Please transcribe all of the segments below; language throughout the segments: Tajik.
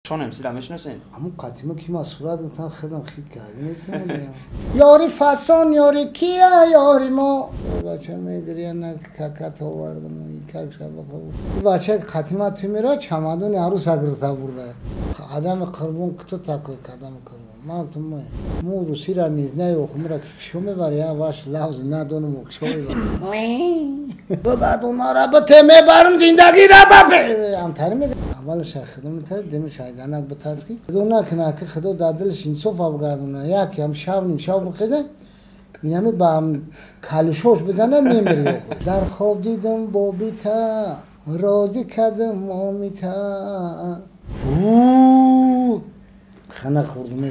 Шон МС-ра мешиносед? Аму қатима ки ман сурат гирифтам, худам хит кардам, нестам. Ёри фасон, ёри кия, ёри мо. Бача мегирия, на какат овардам, как шабақа. Бача қатима ту мера чамадони арӯса гирифта бурда. Адами Қурбон, кто такой Адами Қурбон? Ман ту мо русира не знаю, хумра кишо мебари, я ваш лавз надонам, кишо мебари. Бигардонара бите мебарам зиндагира ба амтари мега. Аввалаш худо метард, деми шайданак битард ки. Худо накунад ки худо дар дилаш инсоф бигардонад. Яке ҳам шав ним шав бихеда, инами ба ҳам калишош бизанад мемири. Дар хоб дидам бобита, розӣ кардам момита. Хана хӯрдум.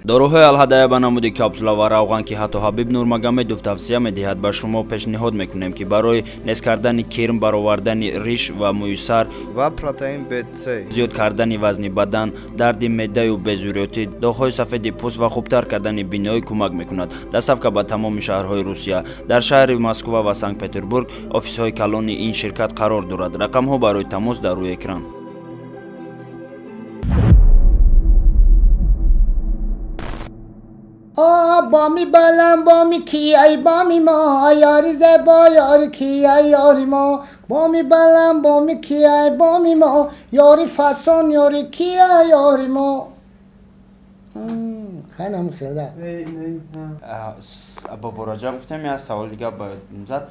Доруҳои Алҳадая ба намуди капсула ва равған, ки ҳатто Ҳабиб Нурмагомедов тавсия медиҳад, ба шумо пешниҳод мекунем, ки барои нез кардани кирм, баровардани риш ва мӯи сар ва протеин БЦ, зиёд кардани вазни бадан, дарди меъдаю безурётӣ, доғҳои сафеди пӯст ва хубтар кардани биноӣ кӯмак мекунад. Доставка ба тамоми шаҳрҳои Русия. Дар шаҳри Москва ва Санкт-Петербург офисҳои калони ин ширкат қарор дорад. Рақамҳо барои тамос дар рӯи экран. Боми балам, боми ки, ай боми мо, ёри зебо, ёри ки, ай ёри мо. Боми балам, боми ки, ай боми мо, ёри фасон, ёри ки, ай ёри мо. Хеле хеле. Бобо Раҷаб гуфтем, як савол дига бояд зад.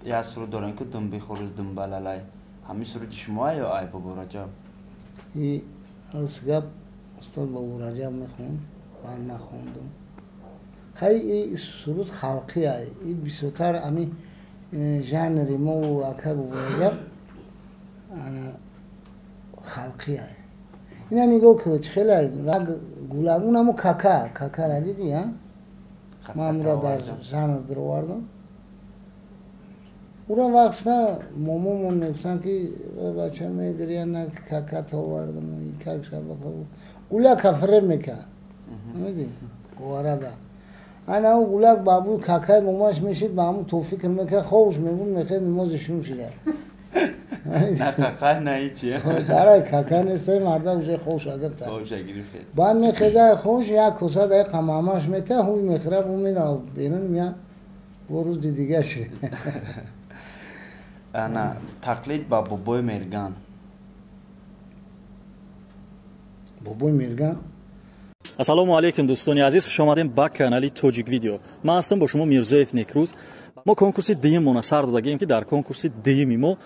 Як суруд дорем ки дум бихӯрз, дум балалай. Ҳамин суруди шумо ё ай Бобо Раҷаб? И гап устод Бобо Раҷаб мехонд. Ман нахондум. Ҳай и суруд халқӣ ай. И бисёртар ами жанри мо ака Бобо Раҷаб ана халқӣ ай. Ина нигоҳ кун, чӣ хеле раг гулагун амо кака, какара дидӣ, а? Ман ура дар жанр даровардам. Ура вақт момомон мегуфтанд ки бача мегирия, на какат овардам, как шабақа. Гулака фиреб мекард. Меди? Говарада. Ана ӯ гулак ба бӯи какаи момаш мешид, ба ҳамун то фикр мекард, хобш мебуд, мехед намози шум шуда. На какай, на ҳичи. Дарай кака нестай, марда уже хобша гирифта. Хобша гирифта. Баъд мехеза хобш, як коса дар қамамаш мета, ҳуй мехӯра, бу мера берун мея, бо рӯзи дига шид. Ана тақлид ба Бобои Мерган. Бобои Мерган? Ассалому алайкум, дӯстони азиз, хуш омадем ба канали Тоҷик Видео. Ман ҳастам бо шумо Мирзоев Некрӯз. Мо конкурси дуюммона сар додагием, ки дар конкурси дуюми мо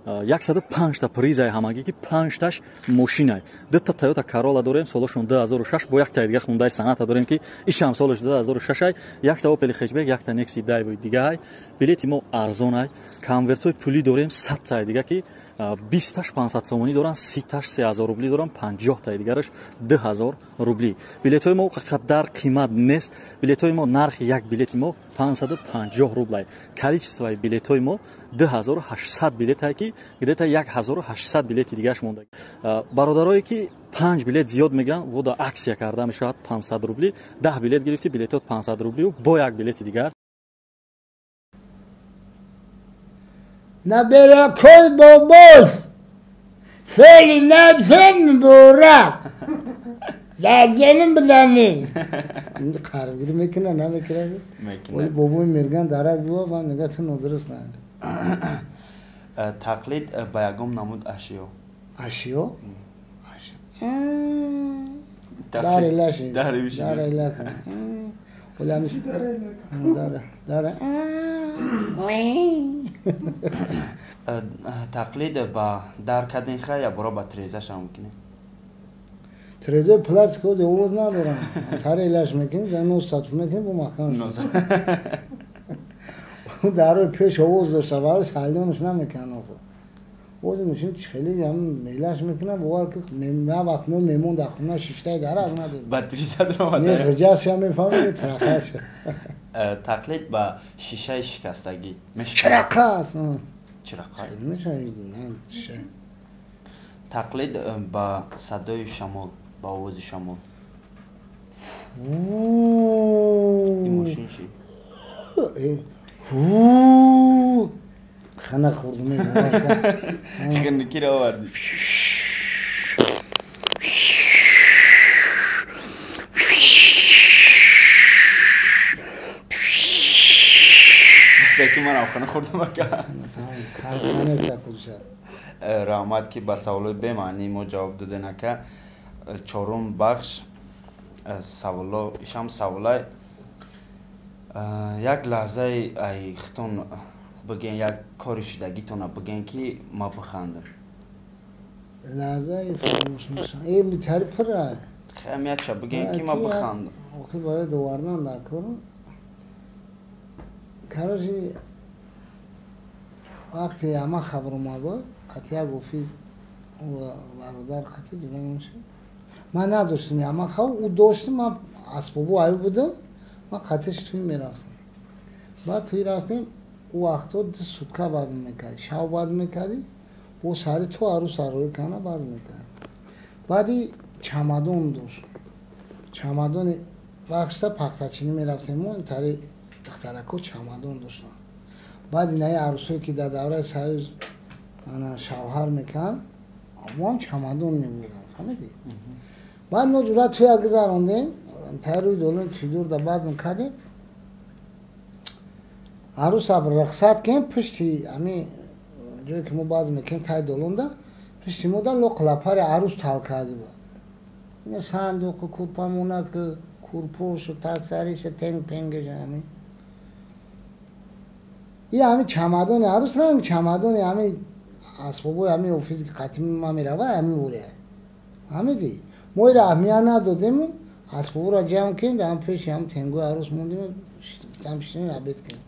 105 та призай ҳамагӣ, ки 5таш мошинай. Дута Toyota Corolla дорем, солашон 2006, бо якта дига Hyundai Sonata дорем, ки ишам солаш 2006 ай, якта Opel Hatchback, якта Nexi Daivo дигаай. Билети мо арзонай. Конвертҳои пулӣ дорем 100 тай дига, ки 20таш 500 сомонӣ доранд, 30таш 3000 рублӣ доранд, 50 тай дигараш 2000 рублӣ. Билетҳои мо қадар қимат нест. Билетҳои мо нархи як билети мо 550 рублай. Количествои билетҳои мо 2800 билет, ки где-то 1800 билети дигараш монда. Бародарое ки 5 билет зиёд мегиранд, вода аксия карда мешавад 500 рублӣ. 10 билет гирифти, билетот 500 рублӣ бо як билети дигар. Наберакой бобос, фели надфен бура, задгеним бидани. Қарбгирӣ мекунад, намекунад? Вале бобои Мерган дарак бива, ман мега ту нодуруст на. Тақлид ба ягон намуд ашё. Ашё? Дари лаши. Дари лаши. Вале дара. Тақлид ба дар кадинха я боро ба трезаша мумкин? Трезаи пластик ози овоз надорам. Тари лаш мекунӣ, дар нос татф мекунӣ, бо маҳкам. Дарои пеш овоз дошта, барои салдонаш намекунанд охо. Ози мешин хеле ҳам мелаш мекунад, бовар ки ман вақт мо мемон дар хона шиштаи дарак надорем. Ба треза даромада. Не, ғиҷасша мефаҳмӣ, трахаша. Тақлид ба шишаи шикастагӣ. Чирақа аст. Чирақа? Шиша. Тақлид ба садои шамол, ба овози шамол. Ин мошин чи? Хана хӯрдум. Хинникиро овардӣ. Чизе ки манам хона хӯрдам ака. Кондитсионер такулша. Раҳмат ки ба саволои бемаънии мо ҷавоб доден ака. Чорум бахш саволо, ишам саволай. Як лаҳзаи ай хитон бигӯен, як кори шудагитона бигӯен ки ма бихандам. Лаҳзаи фаромӯш мешавам. Э митари пура. Хем якча бигӯен ки ма бихандам. Охи бояд овардан дар кору. Короче, вақте ама хабар омад, қатъи як офис бародар қатъи ҷило мешуд. Ман надоштам ама хабар, ӯ доштам, ман асбобу аю будам, ман қатъиш туй мерафтам. Баъд туй рафтем, ӯ вақтҳо 2 сутка баъд мекард, шав баъд мекардӣ, бо сари то арӯс арӯӣ кана баъд мекард. Баъди чамадон дошт. Чамадони вақта пахтачинӣ мерафтем мо, тари духтарако чамадон доштанд. Баъд инаи арӯсое ки дар давраи Союз ана шавҳар мекард, моам чамадон мебурдам, фаҳмидӣ? Баъд мо ҷура туя гузарондем, таи рӯи долони туйдурда баъд мекардем. Арӯса рухсат кем, пушти ами ҷое ки мо баъд мекунем таи долонда, пушти мо да лоқ лапари арӯс талкарди буд. Ина сандуқу курпамонак, курпошу таксариша тенг пенгеша ами. И ами чамадони арӯс ранг чамадони ами асбобои ами офиси ки қатими ма мерава ами уря. Фаҳмидӣ? Мо ира аҳамият надодему, асбоборо ҷамъ кардем, дар пеши ҳам тенгои арӯс мондем, дам шитем обед кардем.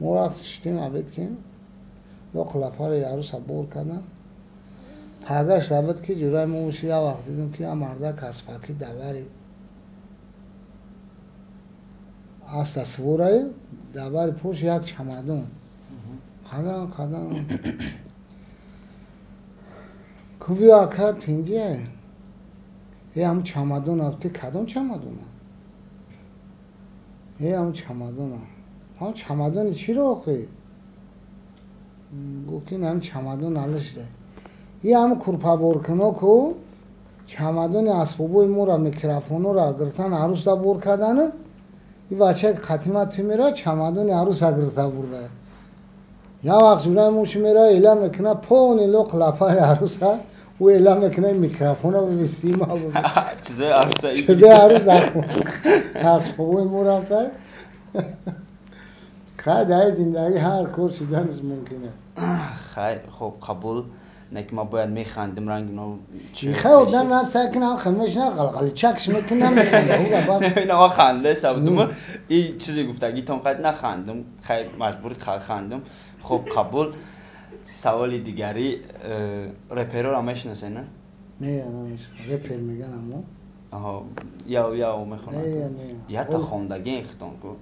Мо вақт шитем обед кардем, лоқ лапари арӯса бор кардам. Пагаш рабад ки ҷураи мо уши як вақт дидем ки як мардак аспаки давари аста свораю, давари пош як чамадон. Қадам қадам. Куби ака тинҷия. Э ҳам чамадон афти кадом чамадона? Э ҳам чамадона. Ҳам чамадони чиро охи? Гуфт ки ҳам чамадон налишда. И ҳам курпаборкуно ку чамадони асбобои моро микрофонора гиртан арӯсда бор кардану и бача қатима ту мера чамадони арӯса гирта бурда. Я вақт ҷураи моши мера эълам мекуна пони лоқ лапари арӯса, ӯ эълам мекуна микрофона бивисима. Чизои арӯса. Чизои арӯс дар асбобои мо рафта. Хай дар зиндагӣ ҳар кор шуданаш мумкин аст. Хай хоб қабул. Не ки ма бояд механдим ранги но. Хай одам аст ки нам хамеш на қалқалчакш мекунам механдам. Баъд ина ма ханде сабдум. И чизе гуфтагитон қад нахандум. Хай маҷбур хандум. Хоб қабул. Саволи дигари репероро мешинасед, не? Не, намешинасам. Репер меган амо. Аҳо, яв яв мехонад. Не, не. Ята хондагии хитон ку.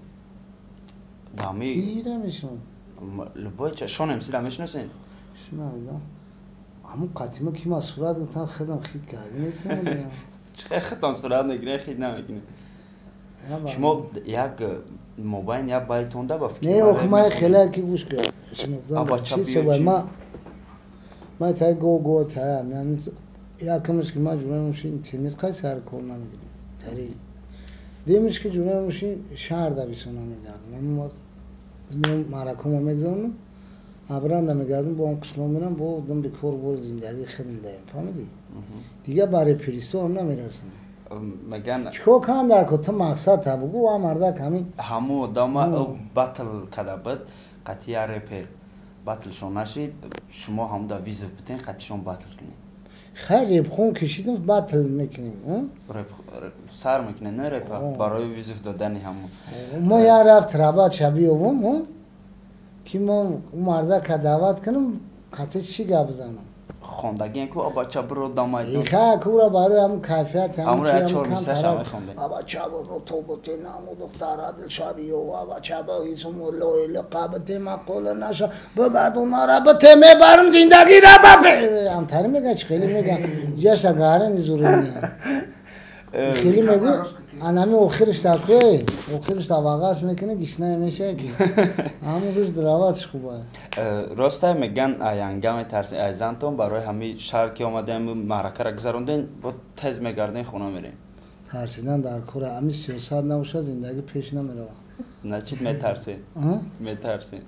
Дами. Кира мешинасам? Любой ча шон МС-ра мешинасед? Шинавидам. Аму қатима ки ма сурат гирифтам, худам хит кардем, нестам. Чӣ хитон сурат мегиред, хит намекунед? Шумо як мобайн як байтонда ба фикр. Не, ох ман хеле ки гӯш кар. Шинохтам. Чӣ собай ма тай го го тай, яъне якамш ки ма ҷураи мошин интернет қай сар кор намегирем. Тари демиш ки ҷураи мошин шаҳр да бисона мегардам. Ман вақт маракома мегзонам. Абранда мегардам, бо он қишлоқ мерам, бо одам бекор бор зиндагии худам даем, фаҳмидӣ? Дигар ба реперисто ҳам намерасам. Меган чикор кунам дар ко ту мақсад та бугу, а мардак ҳамин ҳамун одама батл када буд, қатъи я репер батлшон нашид, шумо ҳам да визов бутен, қатъишон батл кунед. Хай репхон кишидам, батл мекунем. Реп сар мекунед, не репа барои визов додани ҳамун. Мо я рафт рабат шабиёвум, ки мо мардака даъват кунам, қатъи чӣ гап занам? Хондагиен ку абача биро дамайдон. Ха кура барои ҳамун кайфият ҳамун чӣ ҳамун камтара. Абача биро тоботе наму духтара дилшабиёв, абача бисуму лоили қабте мақола наша бигардун мара бите мебарам зиндагира ба амтари мега чӣ хеле мега ҷашта гарани зуруния. Хеле мегӯ анами охириш такӯй, охириш тавағас мекунӣ, гишнае мешавад ки ҳамун рӯз драватш хуб аст. Ростай меган аянга метарсед ай зантон барои ҳамин шаҳр ки омадаем маъракаро гузарондем, бо тез мегардем хона мерем. Тарсидан дар кора ҳамин сиёсат набошад, зиндагӣ пеш намеравад. Значит, метарсед. Метарсед.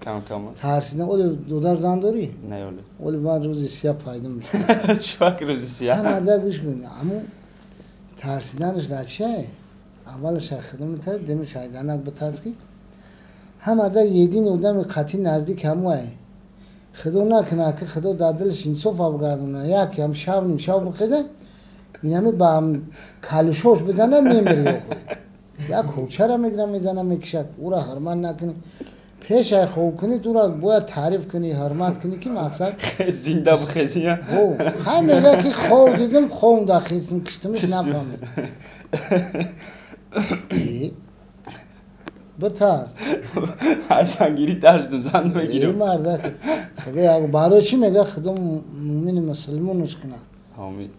Кам кам. Тарсидан оли додар зан дорӣ? Не, оли. Оли баъд рӯзи сия пайдо мешавад. Чӣ рӯзи сия? Марда гӯш кун. Аммо тарсиданаш дар чие? Аввалаш худо метарсид, демаш айданак битарс ки ҳамарда едини одами қатъи наздик ҳамое. Худо накунад ки худо дар дилаш инсоф абгардонад. Яке ҳам шав ним шав бихеда, инами ба калишош бизанад мемири охир. Як кӯчара мегирам мезанам мекишад. Ура ҳурмат накунӣ. Пеш ай хоб кунӣ, тура бояд таъриф кунӣ, ҳурмат кунӣ ки мақсад зинда бихезӣ. Хай мега ки хоб дидим, хом да хестим, киштимиш нафаҳмид. Битарс. Ҳайсангирӣ тарсидим, зан мегирам. Мардак. Барои чӣ мега худо мӯмини мусулмонаш кунад. Омин.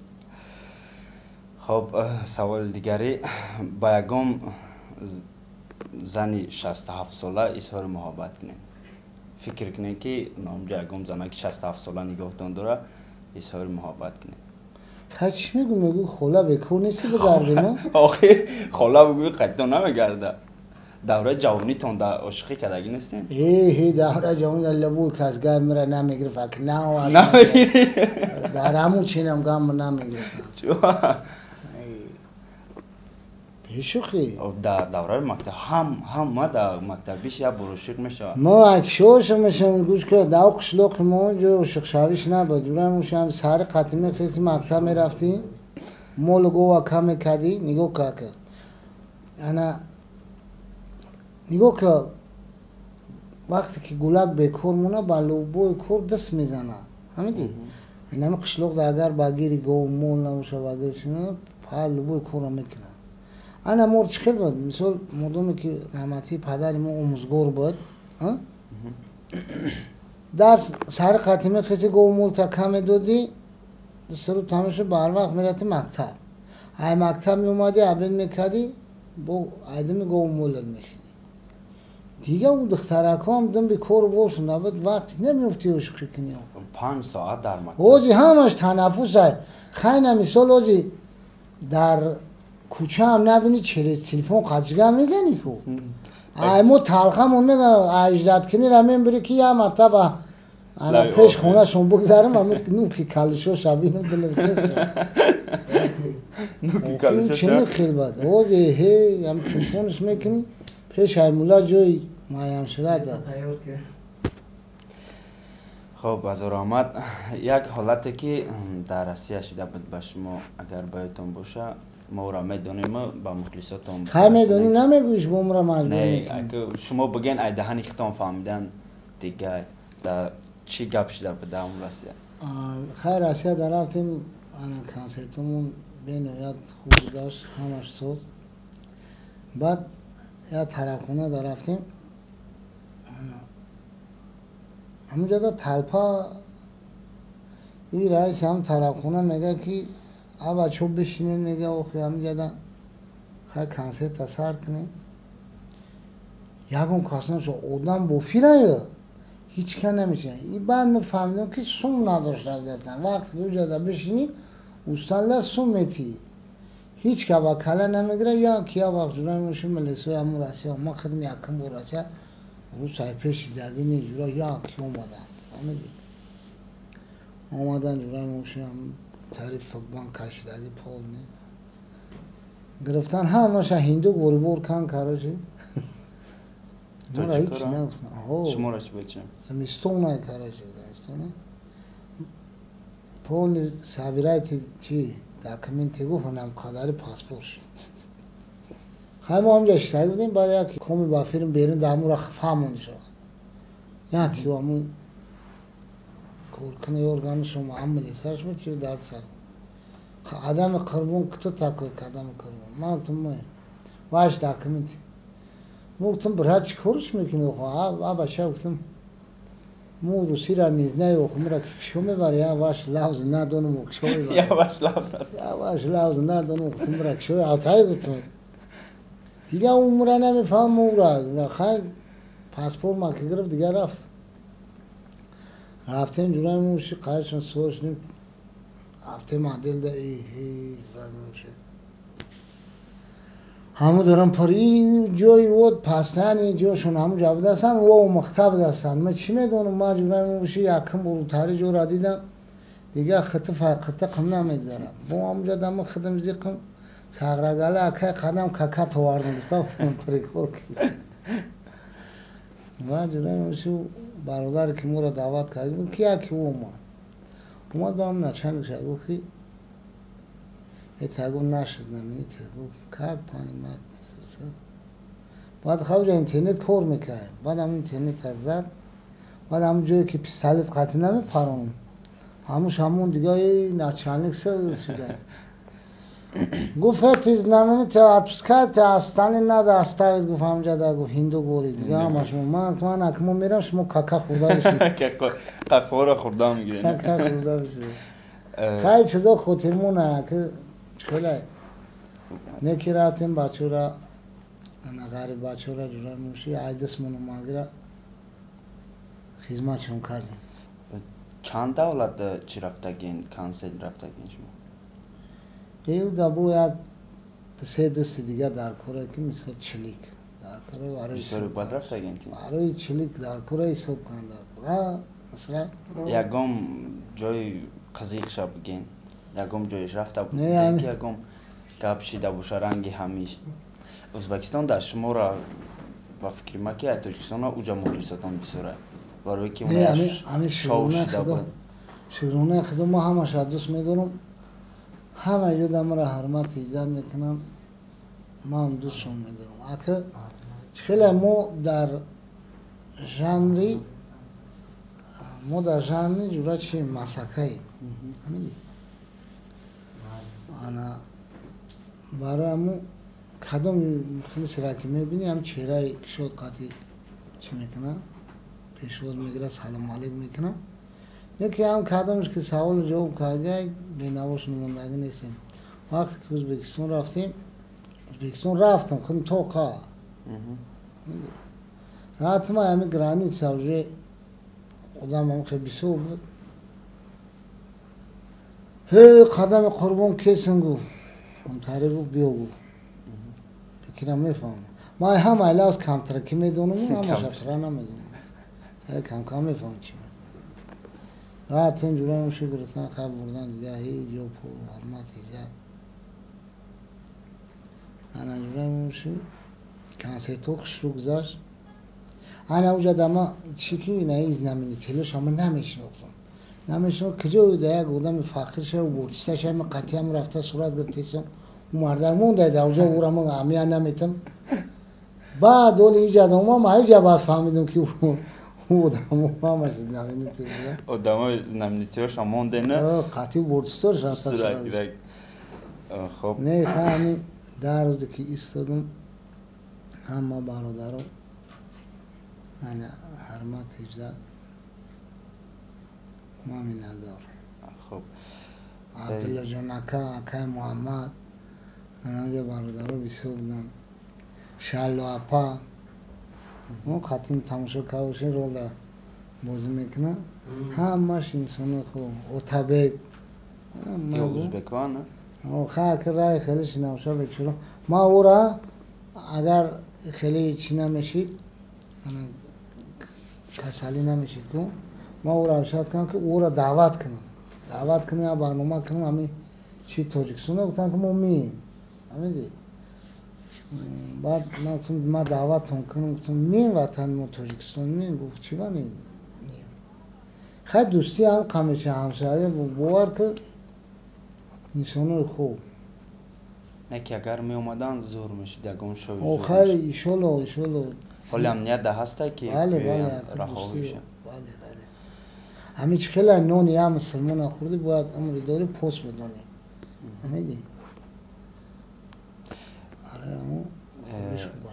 Хоб, саволи дигаре. Ба ягон зани 67 сола изҳори муҳаббат кунед. Фикр кунед ки номҷа ягон занаки 67 сола нигоҳтон дора, изҳори муҳаббат кунед. Хай чӣ мегӯ? Мегӯ хола бекор нести бигардем? Охи хола бигӯи қайтон намегарда. Давраи ҷавонитон да ошиқӣ кардагӣ нестен? Э, давраи ҷавонӣ дар лабои кас гап мера намегирифт, ак намегирӣ. Дар ҳамун чинам гап намегирифтам. Бешӯхӣ. Дар давраи мактаб ҳама дар мактабиш як бор ошиқ мешавад. Мо акшоша мешавем, гӯш кун, дар қишлоқи мо ҷо ошиқшавиш набуд. Ҷураи сари қатӣ мехестӣ, мактаб мерафтӣ, молу гова кам мекардӣ, нигоҳ ка. Ана нигоҳ ка, вақте ки гулак бекор мона, ба лубои кор даст мезанад. Ҳамидӣ? Инами қишлоқ агар ба гири гов мол набоша, ба гири чӣ, па лубои корро мекунад. Ана мор чӣ хел буд? Мисол, модоме ки раҳматии падари мо омӯзгор буд, дарс сари қатӣ мехести, гов молта кам медодӣ, сиру тамошо ба ҳар вақт мерафтӣ мактаб. Ай мактаб меомадӣ, обед мекардӣ, бо айдими гов молат мешидӣ. Дига ӯ духтаракҳоам димби кору боршон набуд, вақте намеёфтӣ ошиқӣ кунӣ. 5 соат дар мактаб. Ҳози ҳамаш танаффус ай. Хайна мисол ҳози дар кӯчаам набинӣ, через телефон қатишгам мезанӣ ку. Ай мо талхамон мега аждаткунира мембирӣ ки як мартаба ана пеш хонашон бигзарам, ами нуки калишоша бинам дилам сес. Нуки калишоша. Чӣ хел бад. Ҳози ҳе ам телефонш мекунӣ, пеш аймула ҷои муайян шуда дад. Хоб, Азор Аҳмад, як ҳолате ки дар Россия шида буд ба шумо, агар ба ёдтон боша, мо ӯро медонем, ба мухлисотон. Хай медонӣ, намегӯиш, бо умра маҷбур мекунӣ. Шумо бигӯен, ай даҳани хитон фаҳмидан дига да чӣ гап шида буд дар он Россия? Хай Россия дар рафтем, ана консертамон бениҳоят хуб гузашт, ҳамаш соз. Баъд як тарафхона дар рафтем, ҳаминҷода талпа и раиси ҳам тарафхона мега ки абачо бишинед, мега охи ҳаминҷода хай консерта сар кунем. Ягон кас наша, одам бофирая, ҳеҷ ка намешинад. И баъд мефаҳмидам ки сум надошта дастам. Вақте ки уҷода бишинӣ, усталла сум метиҳӣ. Ҳеҷ ка ба кала намегирад. Як як вақт ҷура мешим милисои ҳамун Россия, ман худам якум бор Россия рӯз пеши даги не ҷура як омадан. Фаҳмидӣ? Омадан ҷура мошин тариф футбан кашидаги пол не. Гирифтан ҳамаша ҳинду горибор кан, короче. Мара ҳеҷ нагуфтам. Шуморо чӣ бечем? Зимистона, короче, зимистона. Полный собирайте чӣ документе гуфт, нам қадари паспорт. Хай мо ҳамҷа иштирак будем, баъд як коми ба филм берун дар ҳамун ра фаҳмонда шавад. Як ё ҳамун коркуни органи шумо ҳам милисарш буд, чи дад сар. Адами Қурбон, кто такой Адами Қурбон? Ман гуфтам мо ваш документи. Мо гуфтам брат, чӣ корш мекунӣ? А бача гуфтам мо русира не знаю, охмира кишо мебари, я ваш лавз надонам, кишо мебари. Я ваш лавз надонам. Я ваш лавз надонам, гуфтам мира кишо автай гуфтам. Дига умра намефаҳмам ура. Хай паспорт ма ки гирифт, дига рафт. Рафтем ҷураи муши қайшон суор шудем. Рафтем отдел да фармон шуд. Ҳаму дорам пари ҷои от пастани ҷошон ҳаму ҷа будастанд, во омӯхта будастанд. Ман чӣ медонам, ман ҷураи моши якум бурутари ҷора дидам, дигар хити файқита қим намегзарам. Бо ҳамуҷа дама хидм зиқм сағрагала акай қадам какат овардам, гуфтам прикол кардам. Ва ҷураи моши бародаре ки моро даъват кард, ки яке ӯ омад. Омад ба ҳам начальник шад, гуфт ки это гуфт наши знаменитые, гуфт как понимать. Баъд хавҷа интернет кор мекард, баъд ҳам интернет зад, баъд ҳамон ҷое ки пистолет қатъи намепаронам, ҳамуш ҳамон дига начальник шуда. Гуфт эти знаменитые отпускайте, остальные надо оставить, гуфт ҳамҷа да гуфт ҳинду говорит. Дига ҳамаш ман акмо мерам, шумо кака хӯрда бишед. Какаро хӯрда мегиред. Кака хӯрда бишед. Хай чизо хотирмона ки хеле неки рафтем бачора, ана ғариб бачора ҷура муши айдисмону магира хизматшон кардем. Чанд давлат чӣ рафтагин, консерт рафтагин шумо? Ев да бо як се дасти дига дар кора ки мисол чилик дар кора барои бисёри бад рафтагин ти? Барои чилик дар кора ҳисоб кунанд дар кора. Масалан ягон ҷои қизиқша бигин, ягон ҷоеш рафта будед ки ягон гап шида боша ранги ҳамиш. Ӯзбекистон дар шуморо ба фикри ма ки тоҷикистонро уҷа мухлисотон бисёра, барои ки шоу шида буд. Широнаи худо ма ҳамаша дӯст медорам, ҳама ҷо дамара ҳурмат иззат мекунам, ман дӯстшон медорам. Ака хеле мо дар жанри ҷура чи масакаем. Ана барои ҳамун кадом мухлисера ки мебинӣ, ҳам чеҳраи кишод қатъи чӣ мекунад, пешвоз мегирад, салому алейк мекунад. Яке ҳам кадомш ки саволу ҷавоб карда, бенавош мондагӣ нестем. Вақте ки Ӯзбекистон рафтем, Ӯзбекистон рафтам, худам тоқа. Рафтам ҳами граница уже одам ҳам хеле бисёр буд. Ҳе қадами қурбон кесин гуфт. Ҳамтари гуфт биё гуфт. Фикрам мефаҳмам. Ман ҳамаи лавз камтара ки медонам, ҳамаша пурра намедонам. Кам-кам мефаҳмам чи. Рафтем ҷураем шуд, гирифтан хаб бурдан, дига ҳеҷ ҷо ҳурмат иззат. Ана ҷураем шуд, консертҳо хушрӯ гузашт. Ана уҷа дама чӣ ки ина знаменитыйҳош ҳама намешинохтам. Намешинохт, куҷо да як одами фақир шав, бортиста шав, ман қатъиам рафта сурат гирифтесам. Ӯ мардак монда дар уҷа ӯра ман аҳамият наметам. Баъд оли иҷа омам, ҳиҷа баъд фаҳмидам ки одамо ҳамаш знаменитый буда. Одамои знаменитыйҳош ҳам мондена? Қатъи бортистош рафта сурат. Хоб. Не, ҳами дар рӯзе ки истодам, ҳама бародаро ана ҳурмат иззат ман миннатдор. Хоб. Абдуллоҷон ака, акаи Муҳаммад, анаҷа бародаро бисёр буданд. Шалло апа, мо қатъим тамошо карда рола бозӣ мекунад. Ҳамаш инсони хуб. Отабек. Ё ӯзбекҳо, на? Ха, ки рай хеле шинавша бечора. Ман ӯра агар хеле чӣ намешид, касалӣ намешид ку, ман ӯра шарт кардам ки ӯра даъват кунам. Даъват кунам, як барнома кунам, ҳамин чи Тоҷикистон гуфтанд ки мо меем. Ҳамиди? Баъд ман гуфтам, ман даъваттон кунам, гуфтам меем ватани мо Тоҷикистон меем. Гуфт чӣ ба неем? Хай дӯстӣ ҳам қамеша ҳамсоя бовар ки инсонои хуб. Не ки агар меомаданд зур мешид, ягон шои зур Хай мешид. Иншолло, иншолло. Ҳоли амният да ҳаста ки Бале, бале, биёянд, раҳо дӯстӣ. бишанд. Бале, бале. Ҳамин чи хеле нони як мусулмона хӯрдӣ, бояд умри дорӣ пос бидонӣ. Фаҳмидӣ? Аре, ҳамун худиш хуб.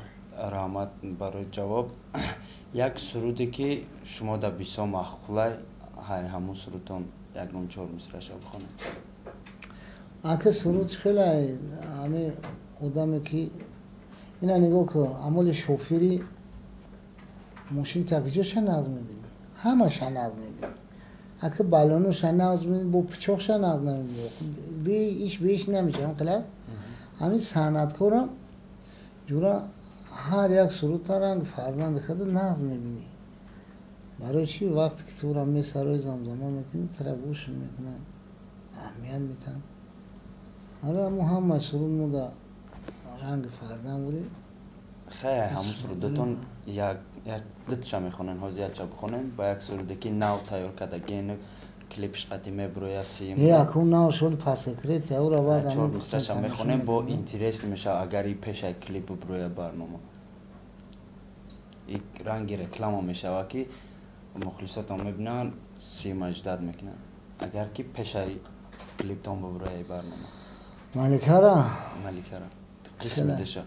Раҳмат барои ҷавоб. Як суруде ки шумо дар бисёр маъқулай, ҳамун сурудтон ягон чор мисраша бихонед. Ака суруд хеле ҳамин одаме ки ина нигоҳ кун, амоли шофири мошин та куҷоша нағз мебинӣ? Ҳамаша нағз мебинӣ. Ака балоноша нағз мебинӣ, бо пичоқша нағз намебинӣ. Иш беиш намешавам хеле. Ҳамин санъаткорам Ҷура ҳар як суруд ранг фарзанди худа нағз мебинӣ. Барои чӣ вақте ки тура месарои замзама мекунӣ, тура гӯш мекунанд, аҳамият метиҳанд. Ҳара ҳамун ҳамаи суруд мо да ранги фарзанд бурӣ. Хай, ҳамун сурудатон як дуташа мехонен, ҳозир якча бихонем ба як суруде ки нав тайёр кардагин, клипш қати мебуроя сим. Не, акун нав шуд по секрет, яура баъд чор мисраша мехонем, бо интерес мешава, агар и пешаи клип бубуроя барнома. И ранги реклама мешава, ки мухлисотон мебинанд, сима ждать мекунанд. Агар ки пешаи клиптон бубуроя барнома. Маликара? Маликара. Қисми диша.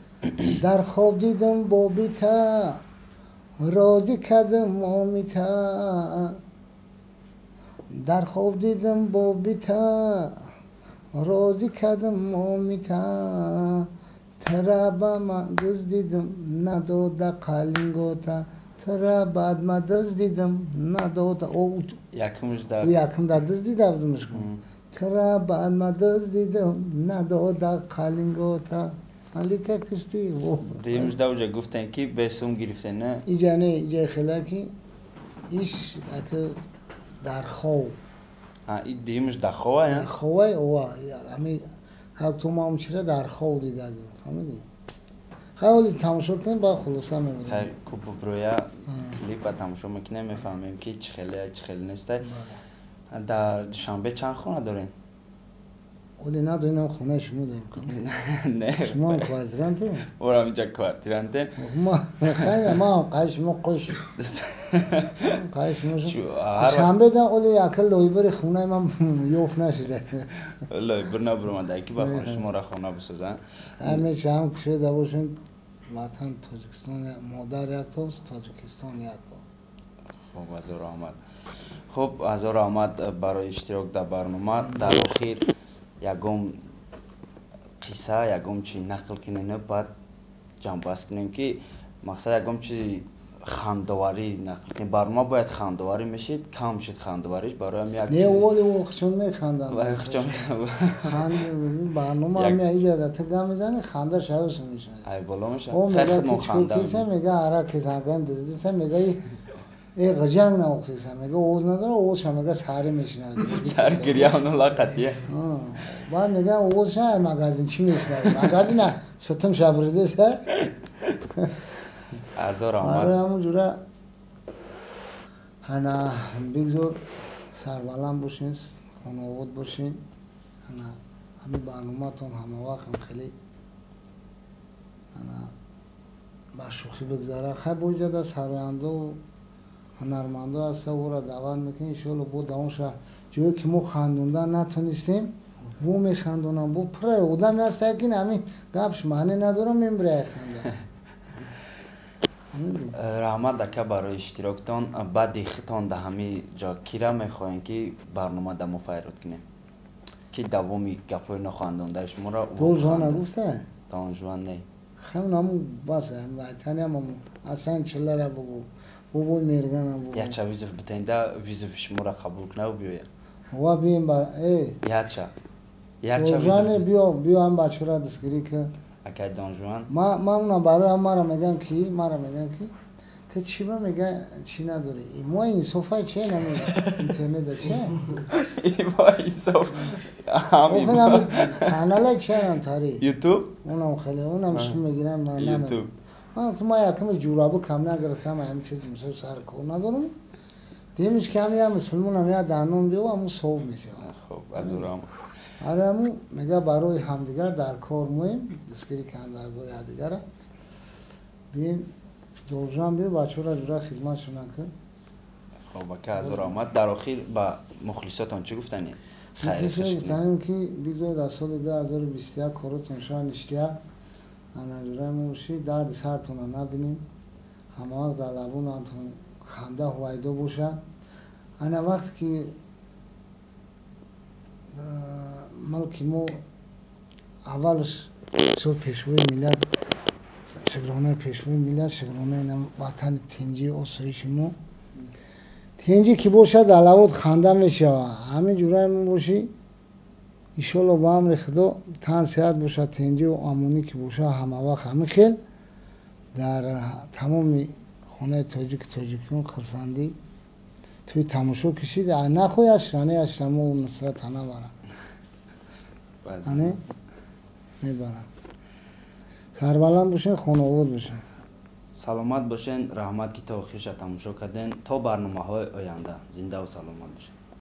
Дар хоб дидам бобита, розӣ кардам момита. Дар хоб дидам бобита, розӣ кардам момита. Тара ба ман дуздидам, надода қалингота. Тара баъд ма дуздидам, надода. Якумш да Якум да дуздида будумш. Тара баъд ма дуздидам, надода қалингота. Малика кишти. Дуюмш да уҷа гуфтен, ки бесум гирифтен, не? Иҷа не, иҷа хела ки иш ака дар хов. И дуюмш дар хова, я? Дар ховай, ова. Ами ҳак ту мам чира дар хов дидагим, фаҳмидӣ? Хай, оли тамошо кунем, баъд хулоса мебурем. Хай, ку буброя клипа тамошо мекунем, мефаҳмем, ки чӣ хеле, чӣ хеле нестай. Дар Душанбе чанд хона дорен? Оли надонам, хонаи шумо дорем. Не. Шумо квартиранте? Орам, инҷа квартиранте. Хайна, ма қай шумо қош. Қай шумо. Шанбе да оли ака лойбари хонаи ман ёфт нашида. Лойбар набуромада, ки ба шуморо хона бисозанд. Ҳамеша ҳам кушода бошем, ватан Тоҷикистон, модар якто, Тоҷикистон якто. Хуб, ҳазор раҳмат. Хуб, ҳазор раҳмат барои иштирок дар барнома. Дар охир ягон қисса, ягон чи нақл кунем, баъд ҷамъбаст кунем, ки мақсад ягон чизи хандоварӣ нақл кунем. Барнома бояд хандоварӣ мешид, кам шуд хандовариш, бароям як Не, оли хучон механданд. Барнома ҳами иҷа ту гап мезани, ханда шавс мешавад. Ай боло мешавад. О, мега ки чикор киса, мега ара кисаган диса, мега э ғиҷанг наохтиса, мега овоз надора, овозша мега сари мешинавад. Сар гирьяну лақатия. Баъд мега овозша магазин чӣ мешинавад? Магазина сутум шабридеса. Ҳазор раҳмат. Барои ҳамун ҷура ҳана бигзор сарбаланд бошен, хонаобод бошен. Ҳана ҳамин барномаатон ҳамавақт ҳам хеле ҳана ба шӯхӣ бигзара. Хай, бо иҷода сарояндову ҳунармандо ҳаста, ӯро даъват мекунем, иншоалло бо давом шава. Ҷое ки мо хандондан натонистем, во механдонам, бо пурра одаме ҳаста, ки ҳамин гапш маъне надорам, мембирая ханда. Раҳмат, ака, барои иштироктон. Баъди хитон да ҳамин ҷо кира мехоҳем, ки барнома да мо файрод кунем, ки давоми гапҳои нохандондаи шуморо. Донжуан нагуфта? Донжуан не. Хам наму бас айтаниам асан чилара бугу, бобои мергана бугу. Яча вызов битенда, вызови шуморо қабул кунаву биёя. Ва бием ба э яча яча. Донжуане, биё, биё, ҳам бачаро дастгирӣ ка. Акай Донжуан. Ма унам барои мара меган ки, мара меган ки ту чӣ ба мега чӣ надорӣ? Мо инсофай че нами интернета че? Мо инсоф. Ами канала че нам тари? YouTube? Унам хеле, унам шум мегирам, ман намедонам. Ман ту ма яками ҷурабу кам нагирифтам, ҳамин чиз мисол сар кор надорам. Демиш ки ҳами я мусулмонам, я дандон биё, ҳамун сов мешавад. Хуб, азурам. Араму мега барои ҳамдигар дар кор моем, дастгирӣ кунанд дар бораи ҳамдигара. Биен, должан биё, бачаҳоро ҷура хизматшона кун. Хуб, ака, ҳазор раҳмат. Дар охир ба мухлисотон чӣ гуфтанӣ? Мухлисот гуфтанем, ки бигзор дар соли 2021 коротон шава ништия, ана ҷураи мо бошӣ, дарди сартонро набинем, ҳамавақт дар лабонатон ханда ҳувайдо бошад. Ана вақте ки мулки мо аввалш бисёр пешвои миллат, шукронаи пешвои миллат, шукронаи ватани тинҷи, осоиши мо. Тинҷӣ ки бошад, дар лабот ханда мешавад. Ҳамин ҷураи мо бошӣ, иншоалло, ба амри Худо, тан сеҳат бошад, тинҷию амонӣ ки бошад, ҳамавақт ҳамин хел. Дар тамоми хонаи тоҷик тоҷикиён хурсандӣ туи тамошо кишид. Нахоҳ яштане яштамо нусрата набарам, ане мебарам. Сарбаланд бошен, хонаобод бошен. Саломат бошен. Раҳмат, ки то охирша тамошо карден. То барномаҳои оянда зиндаву саломат бошед.